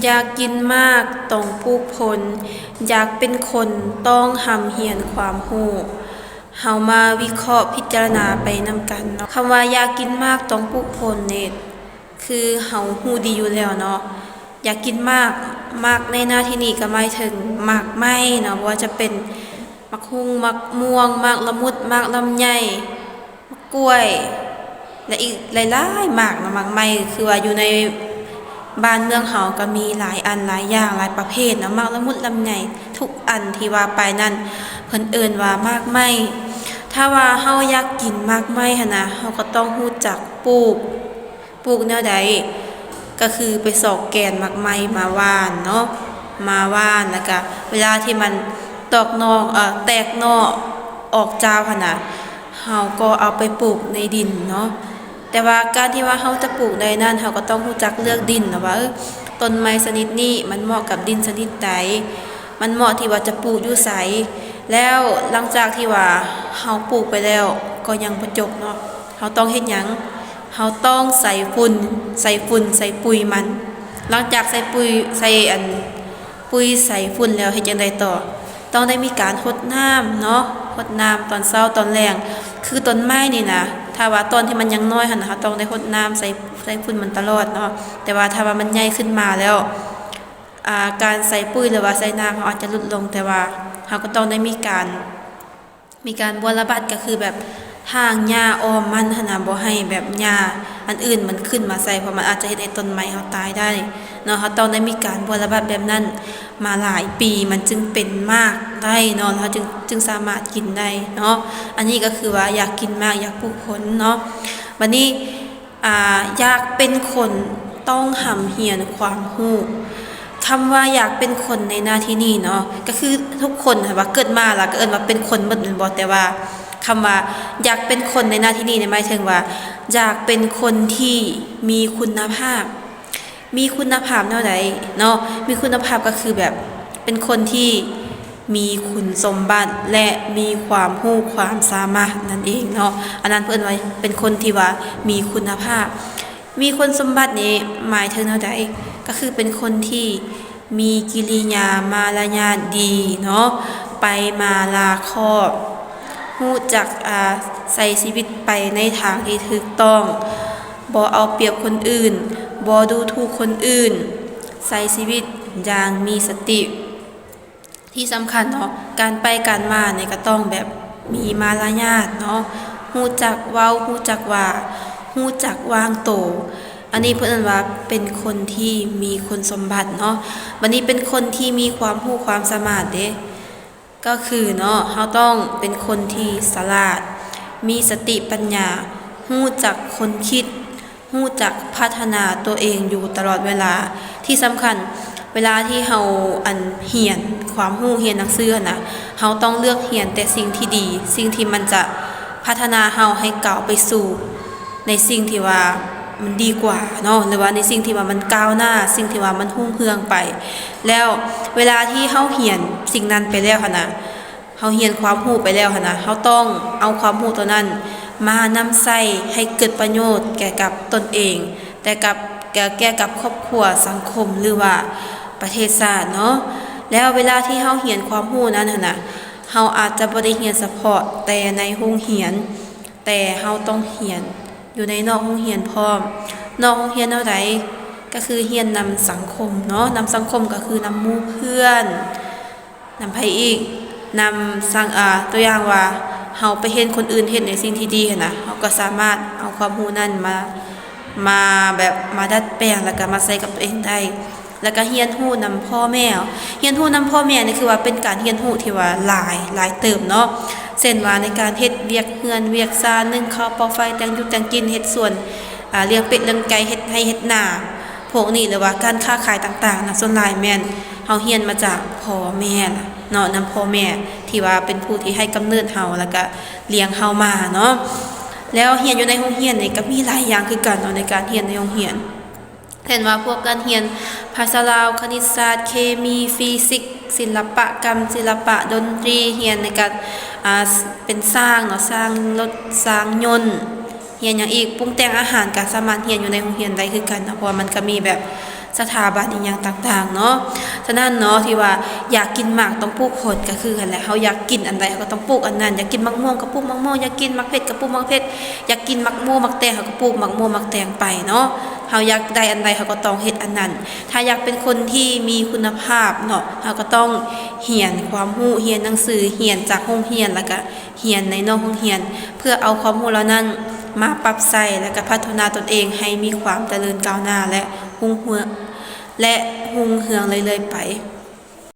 ຢາກກິນໝາກຕ້ອງປູກຜົນ, ຢາກເປັນຄົນຕ້ອງຮ່ຳຮຽນຄວາມຮູ້. ເຮົາມາວິເຄາະພິຈາລະນາໄປນຳກັນເນາະ. ຄຳວ່າຢາກກິນໝາກຕ້ອງປູກຜົນນີ້ ຄືເຮົາຮູ້ດີຢູ່ແລ້ວເນາະ, ຢາກກິນໝາກ, ໝາກໃນໜ້າທີ່ນີ້ກໍໝາຍເຖິງໝາກໄມ້ເນາະ, ບໍ່ວ່າຈະເປັນໝາກຮຸ່ງ, ໝາກມ່ວງ, ໝາກລະມຸດ, ໝາກລຳໄຍ, ໝາກກ້ວຍ ແລະ ອີກຫຼາຍໆໝາກເນາະ. ໝາກໄມ້ຄືວ່າຢູ່ໃນບ້ານເມືອງເຮົາກໍມີຫຼາຍອັນຫຼາຍຢ່າງ ຫຼາຍປະເພດເນາະ, ໝາກລະມຸດລຳໄຍ ທຸກອັນທີ່ວ່າໄປນັ້ນ ເພິ່ນເອີ້ນວ່າໝາກໄມ້. ຖ້າວ່າເຮົາຢາກກິນໝາກໄມ້ຫັ້ນນະ ເຮົາກໍຕ້ອງຮູ້ຈັກປູກ. ປູກແນວໃດ? ກໍຄືໄປຊອກແກ່ນໝາກໄມ້ມາຫວ່ານເນາະ, ມາຫວ່ານ ແລ້ວກະເວລາທີ່ມັນຕອກໜໍ່, ເອີ ແຕກໜໍ່ອອກຈາວຫັ້ນນະ, ເຮົາກໍເອົາໄປປູກໃນດິນເນາະ. ແຕ່ວ່າການທີ່ວ່າເຮົາຈະປູກໄດ້ນັ້ນ ເຮົາກໍຕ້ອງຮູ້ຈັກເລືອກດິນເນາະວ່າ ເອີ ຕົ້ນໄມ້ຊະນິດນີ້ມັນເໝາະກັບດິນຊະນິດໃດ, ມັນເໝາະທີ່ວ່າຈະປູກຢູ່ໃສ. ແລ້ວຫຼັງຈາກທີ່ວ່າເຮົາປູກໄປແລ້ວ ກໍຍັງບໍ່ຈົບເນາະ, ເຮົາຕ້ອງເຮັດຫຍັງ? ເຮົາຕ້ອງໃສ່ຝຸ່ນ, ໃສ່ຝຸ່ນ, ໃສ່ປຸຍມັນ. ຫຼັງຈາກໃສ່ປຸຍ, ໃສ່ອັນ ປຸຍໃສ່ຝຸ່ນແລ້ວ ເຮັດຈັ່ງໃດຕໍ່? ຕ້ອງໄດ້ມີການຫົດນ້ຳເນາະ, ຫົດນ້ຳຕອນເຊົ້າຕອນແລງ. ຄືຕົ້ນໄມ້ນີ້ນະ ຖ້າວ່າຕອນທີ່ມັນຍັງນ້ອຍຫັ້ນນະ ເຮົາຕ້ອງໄດ້ຫົດນ້ຳ ໃສ່, ໃສ່ຝຸ່ນມັນຕະຫຼອດເນາະ. ແຕ່ວ່າຖ້າວ່າມັນໃຫຍ່ຂຶ້ນມາແລ້ວ ອາ ການໃສ່ປຸຍ ຫຼືວ່າໃສ່ນ້ຳ ເຮົາອາດຈະຫຼຸດລົງ, ແຕ່ວ່າເຮົາກໍຕ້ອງໄດ້ມີການ ມີການບົວລະບັດ ກໍຄືແບບຖາງຫຍ້າອ້ອມມັນຫັ້ນນະ, ບໍ່ໃຫ້ແບບຫຍ້າອັນອື່ນມັນຂຶ້ນມາໃສ່, ເພາະມັນອາດຈະເຮັດໃຫ້ຕົ້ນໄມ້ເຮົາຕາຍໄດ້ເນາະ. ເຮົາຕ້ອງໄດ້ມີການບົວລະບັດແບບນັ້ນມາຫຼາຍປີ ມັນຈຶ່ງເປັນໝາກໄດ້ເນາະ, ເຮົາຈຶ່ງ, ຈຶ່ງສາມາດກິນໄດ້ເນາະ. ອັນນີ້ກໍຄືວ່າຢາກກິນໝາກ, ຢາກປູກຜົນເນາະ. ບັດນີ້ ອາ ຢາກເປັນຄົນຕ້ອງຮ່ຳຮຽນຄວາມຮູ້. ຄຳວ່າຢາກເປັນຄົນໃນໜ້າທີ່ນີ້ເນາະ ກໍຄືທຸກຄົນຫັ້ນວ່າເກີດມາແລ້ວກໍເອີ້ນວ່າເປັນຄົນໝົດແມ່ນບໍ່? ແຕ່ວ່າຄຳວ່າຢາກເປັນຄົນໃນໜ້າທີ່ນີ້ນີ້ໝາຍເຖິງວ່າຢາກເປັນຄົນທີ່ມີຄຸນນະພາບ. ມີຄຸນນະພາບແນວໃດເນາະ? ມີຄຸນນະພາບກໍຄືແບບເປັນຄົນທີ່ ມີຄຸນສົມບັດ ແລະ ມີຄວາມຮູ້ຄວາມສາມາດນັ້ນເອງເນາະ. ອັນນັ້ນເພິ່ນວ່າເປັນຄົນທີ່ວ່າມີຄຸນນະພາບ. ມີຄຸນສົມບັດນີ້ໝາຍເຖິງແນວໃດ? ກໍຄືເປັນຄົນທີ່ມີກິລິຍາມາລະຍາດດີເນາະ, ໄປມາລາຄອບ, ຮູ້ຈັກ ອາ ໃຊ້ຊີວິດໄປໃນທາງທີ່ຖືກຕ້ອງ, ບໍ່ເອົາປຽບຄົນອື່ນ, ບໍ່ດູຖູກຄົນອື່ນ, ໃຊ້ຊີວິດຢ່າງມີສະຕິ. ທີ່ສຳຄັນເນາະ ການໄປການມານີ້ກໍຕ້ອງແບບມີມາລະຍາດເນາະ, ຮູ້ຈັກເວົ້າ, ຮູ້ຈັກວ່າ, ຮູ້ຈັກວາງໂຕ. ອັນນີ້ເພິ່ນເອີ້ນວ່າເປັນຄົນທີ່ມີຄຸນສົມບັດເນາະ. ບັດນີ້ເປັນຄົນທີ່ມີຄວາມຮູ້ຄວາມສາມາດເດ້ ກໍຄືເນາະ ເຮົາຕ້ອງເປັນຄົນທີ່ສະຫຼາດ, ມີສະຕິປັນຍາ, ຮູ້ຈັກຄົ້ນຄິດ, ຮູ້ຈັກພັດທະນາຕົວເອງຢູ່ຕະຫຼອດເວລາ. ທີ່ສຳຄັນ ເວລາທີ່ເຮົາ ອັນ ຮຽນຄວາມຮູ້, ຮຽນໜັງສືຫັ້ນນະ, ເຮົາຕ້ອງເລືອກຮຽນແຕ່ສິ່ງທີ່ດີ, ສິ່ງທີ່ມັນຈະພັດທະນາເຮົາໃຫ້ກ້າວໄປສູ່ໃນສິ່ງທີ່ວ່າມັນດີກວ່າເນາະ, ຫຼືວ່າໃນສິ່ງທີ່ວ່າມັນກ້າວໜ້າ, ສິ່ງທີ່ວ່າມັນຮຸ່ງເຮືອງໄປ. ແລ້ວເວລາທີ່ເຮົາຮຽນສິ່ງນັ້ນໄປແລ້ວຫັ້ນນະ, ເຮົາຮຽນຄວາມຮູ້ໄປແລ້ວຫັ້ນນະ, ເຮົາຕ້ອງເອົາຄວາມຮູ້ຕົວນັ້ນມານຳໃຊ້ໃຫ້ເກີດປະໂຫຍດແກ່ກັບຕົນເອງ, ແຕ່ກັບ, ແກ່, ແກ່ກັບຄອບຄົວ, ສັງຄົມ ຫຼືວ່າປະເທດຊາດເນາະ. ແລ້ວເວລາທີ່ເຮົາຮຽນຄວາມຮູ້ນັ້ນຫັ້ນນະ, ເຮົາອາດຈະບໍ່ໄດ້ຮຽນສະເພາະແຕ່ໃນໂຮງຮຽນ, ແຕ່ເຮົາຕ້ອງຮຽນຢູ່ໃນນອກໂຮງຮຽນພ້ອມ. ນອກໂຮງຮຽນແນວໃດ? ກໍຄືຮຽນນຳສັງຄົມເນາະ, ນຳສັງຄົມກໍຄືນຳໝູ່ເພື່ອນ, ນຳໃຜອີກ? ນຳສັງ, ອາ, ຕົວຢ່າງວ່າ ເຮົາໄປເຫັນຄົນອື່ນເຮັດໃນສິ່ງທີ່ດີຫັ້ນນະ, ເຮົາກໍສາມາດເອົາຄວາມຮູ້ນັ້ນມາ, ມາແບບ ມາດັດແປງ ແລ້ວກໍມາໃຊ້ກັບຕົວເອງໄດ້. ແລ້ວກໍຮຽນຮູ້ນຳພໍ່ແມ່. ຮຽນຮູ້ນຳພໍ່ແມ່ນີ້ຄືວ່າເປັນການຮຽນຮູ້ທີ່ວ່າຫຼາຍ, ຫຼາຍເຕີບເນາະ. ເຊັ່ນວ່າໃນການເຮັດວຽກເຮືອນວຽກຊານ, ໜຶ້ງເຂົ້າເປົ່າໄຟ, ແຕ່ງຢູ່ແຕ່ງກິນ, ເຮັດສວນ, ອາ, ລ້ຽງເປັດລ້ຽງໄກ່, ເຮັດໄຮ່ເຮັດນາ ພວກນີ້ ຫຼືວ່າການຄ້າຂາຍຕ່າງໆນະ, ສ່ວນຫຼາຍແມ່ນເຮົາຮຽນມາຈາກພໍ່ແມ່ລະເນາະ, ນຳພໍ່ແມ່ທີ່ວ່າເປັນຜູ້ທີ່ໃຫ້ກຳເນີດເຮົາ ແລ້ວກະລ້ຽງເຮົາມາເນາະ. ແລ້ວຮຽນຢູ່ໃນໂຮງຮຽນນີ້ກໍມີຫຼາຍຢ່າງຄືກັນເນາະ, ໃນການຮຽນໃນໂຮງຮຽນ ເຊັ່ນວ່າພວກການຮຽນພາສາລາວ, ຄະນິດສາດ, ເຄມີ, ຟີຊິກ, ສິລະປະກຳ, ສິລະປະ, ດົນຕີ, ຮຽນໃນການ, ອາ, ເປັນຊ່າງເນາະ, ຊ່າງລົດ, ຊ່າງຍົນ, ຮຽນຫຍັງອີກ? ປຸງແຕ່ງອາຫານກໍສາມາດຮຽນຢູ່ໃນໂຮງຮຽນໄດ້ຄືກັນເນາະ, ເພາະວ່າມັນກໍມີແບບ ສະຖາບັນອີ່ຫຍັງຕ່າງໆເນາະ. ສະນັ້ນເນາະ ທີ່ວ່າຢາກກິນໝາກຕ້ອງປູກຜົນ ກໍຄືຫັ້ນແຫຼະ ເຮົາຢາກກິນອັນໃດເຮົາກໍຕ້ອງປູກອັນນັ້ນ ຢາກກິນໝາກມ່ວງກໍປູກໝາກມ່ວງ ຢາກກິນໝາກເຜັດກໍປູກໝາກເຜັດ ຢາກກິນໝາກໂມໝາກແຕງ ເຮົາກໍປູກໝາກໂມໝາກແຕງໄປເນາະ. ເຮົາຢາກໄດ້ອັນໃດເຮົາກໍຕ້ອງເຮັດອັນນັ້ນ. ຖ້າຢາກເປັນຄົນທີ່ມີຄຸນນະພາບເນາະ ເຮົາກໍຕ້ອງຮຽນຄວາມຮູ້ ຮຽນໜັງສື ຮຽນຈາກໂຮງຮຽນ ແລ້ວກໍຮຽນໃນນອກໂຮງຮຽນ ເພື່ອເອົາຄວາມຮູ້ເຫຼົ່ານັ້ນມາປັບໃຊ້ ແລ້ວກໍພັດທະນາຕົນເອງໃຫ້ມີຄວາມຈະເລີນກ້າວໜ້າ ແລະ ຮຸ່ງເຮືອງ ແລະ ຮຸ່ງເຮືອງເລື້ອຍໆໄປ.